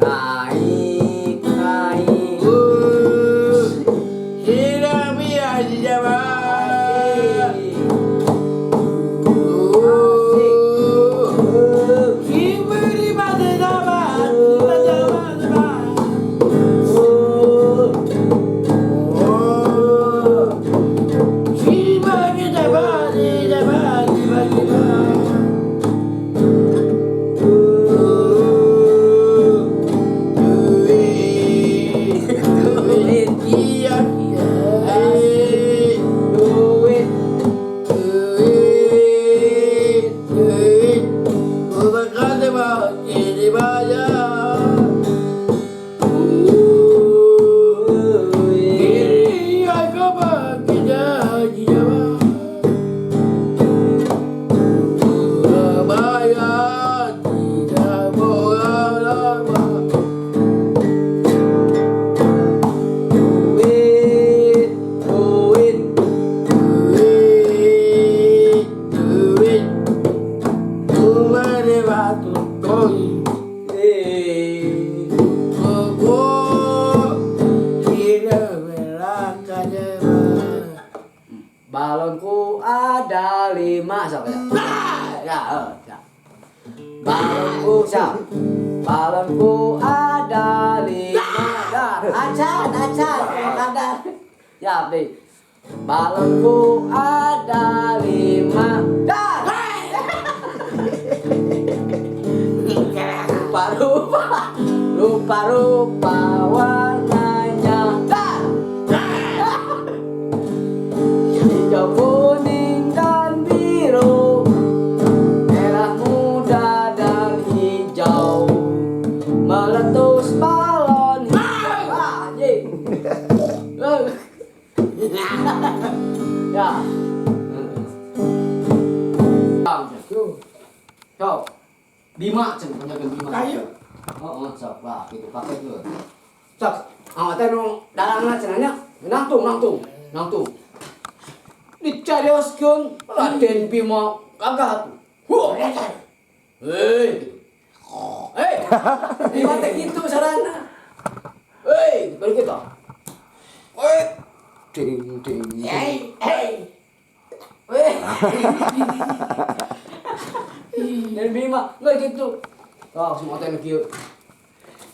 Naik, naik. Duit, duit, duit. Eh. Balonku ada 5 sok ya. Ya, oh, ya. Balonku siap. Balonku ada 5. Dah, acan, acan, kadar. Ya, deh. Balonku ada 5. Dah. Rupa-rupa, rupa-rupa warnanya. Dah. Hijau, kuning, dan biru, merah muda dan hijau. Meletus balon hijau. Ah, anjing. Eh. Ya. Sok. Bima cenah panjakeun Bima. Ayo. Oh, sok lah gitu pakai tuh. Sok. Ah, teh nu dalangna cenah nya. Nangtung, nangtung, nangtung. Dicarioskeun Raden Bima gagah tuh. Wah. Hei. Hei. Bima teh kitu sarana. Hei, baru kita. Hei. Ding ding. Hei, hei. Hei. Dan Bima enggak gitu. Tah, semua teh kieu.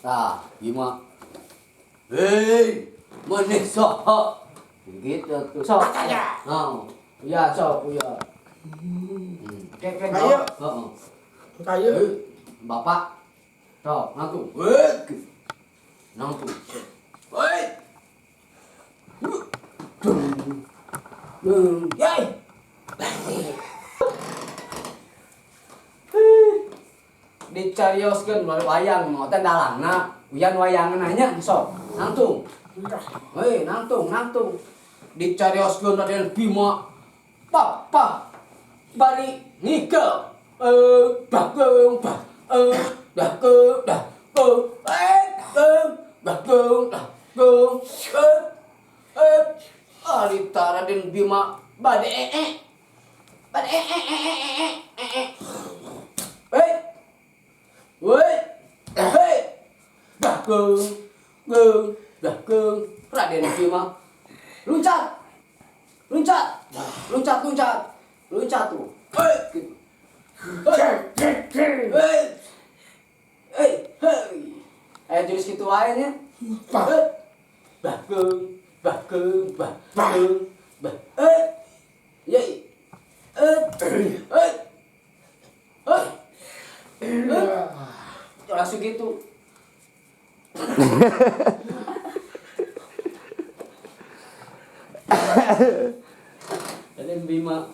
Tah, Bima. Hei, maneh saha? Gitu tuh. Sok. Nah, iya sok, iya. Kayak Ayo. Heeh. Kayu. Eh, Bapak. Sok, nangtung. Hei. Nangtung. Hei. Dung. Dung. Yai. Dicarioskeun melalui wayang mau teh dalangna, uyan wayangan nya sok. Nangtung. Hei, nangtung, nangtung. Dicarioskeun Raden Bima. Papa. Bari ngigel. Bageng, bah, dah ke, dah ke, eh, bageng, dah ke, eh, eh. Arita Raden Bima bade eh, eh. Bade eh, eh, eh, eh, eh, eh, eh. Hei. Woi. Hei. Bageng, geng, dah ke. Raden Bima loncat. Loncat. Loncat, loncat. Loncat tuh. Hei. Gitu. Hei. Hei. Hei, hei. Eh jurus kitu wae nya. Hei. Bageng, bageng, bageng, bah. Eh. Yei. Eh. Eh. Eh. Eh. Langsung gitu. Raden Bima.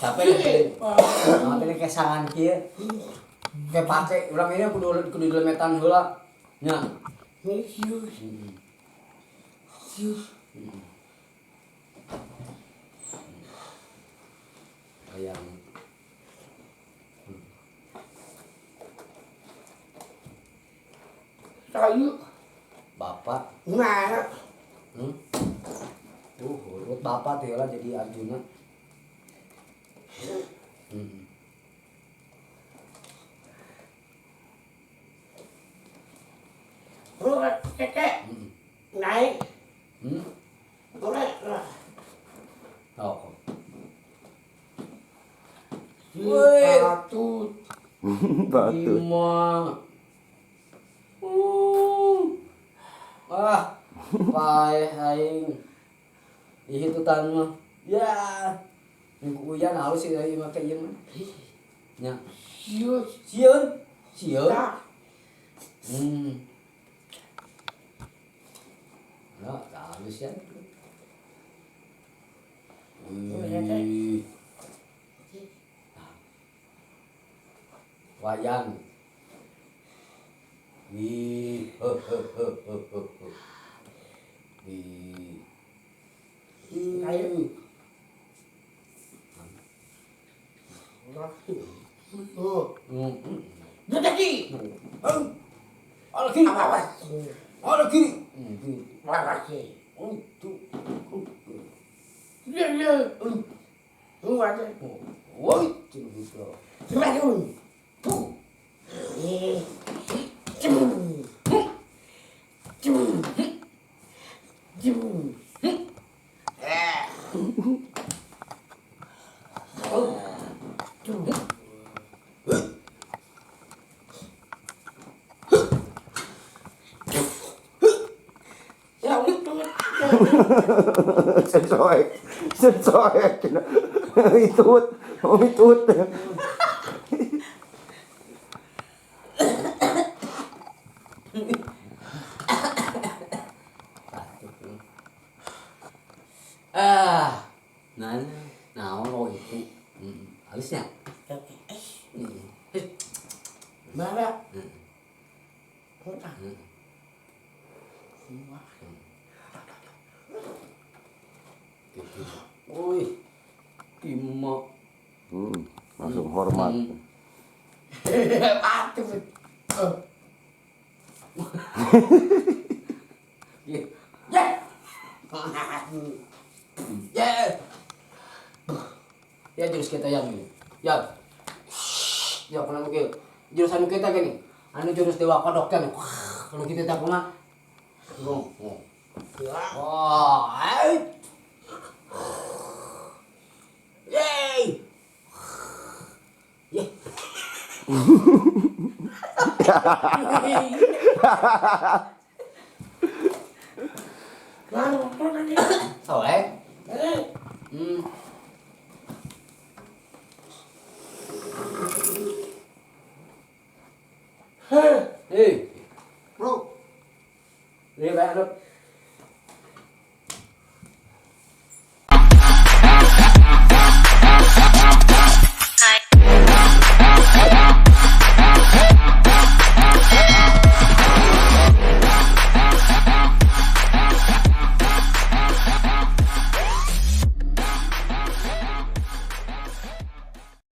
Capek nih. Nah, teh kesangan kieu. Kayak pake urang ini kudu kudu dilemetan heula. Nya. Hayang. Kayu. Bapak. Nah, Urut bapak teh lah jadi Arjuna. Urut keke. Naik. Urut. Oh. Woi. Patut. Batu. 5. Ah, paeh aing. Ih itu mah. Ya. Minggu uyan halus sih ieu make ieu mah. Nya. Sieun. Sieun. Sieun. Tah. Nah, halus ya. Wih. Wayang. Wih, he he he he he he. Wih. Kayu. Oh. Lagi. Ada kiri. Apa? Ada kiri. Lagi. Oh, tuh. Ya ya. Ada. Woi, gitu. Semarun. Puh. Cum. Cum. Cum. Cum. Ya, Sesoek. Sesoek. Itut. Itut. Ah, nah, nah, oh itu, halusnya. Mana? Wih, Timo. Langsung hormat. Aduh. Ya. Ya. Ya. Ya jurus kita yang ini. Ya. Ya kenapa gitu? Jurus anu kita gini. Anu jurus dewa kodok kan. Kalau kita tak mah. Gong. Wah, ai. Yeay. Ye. Soek.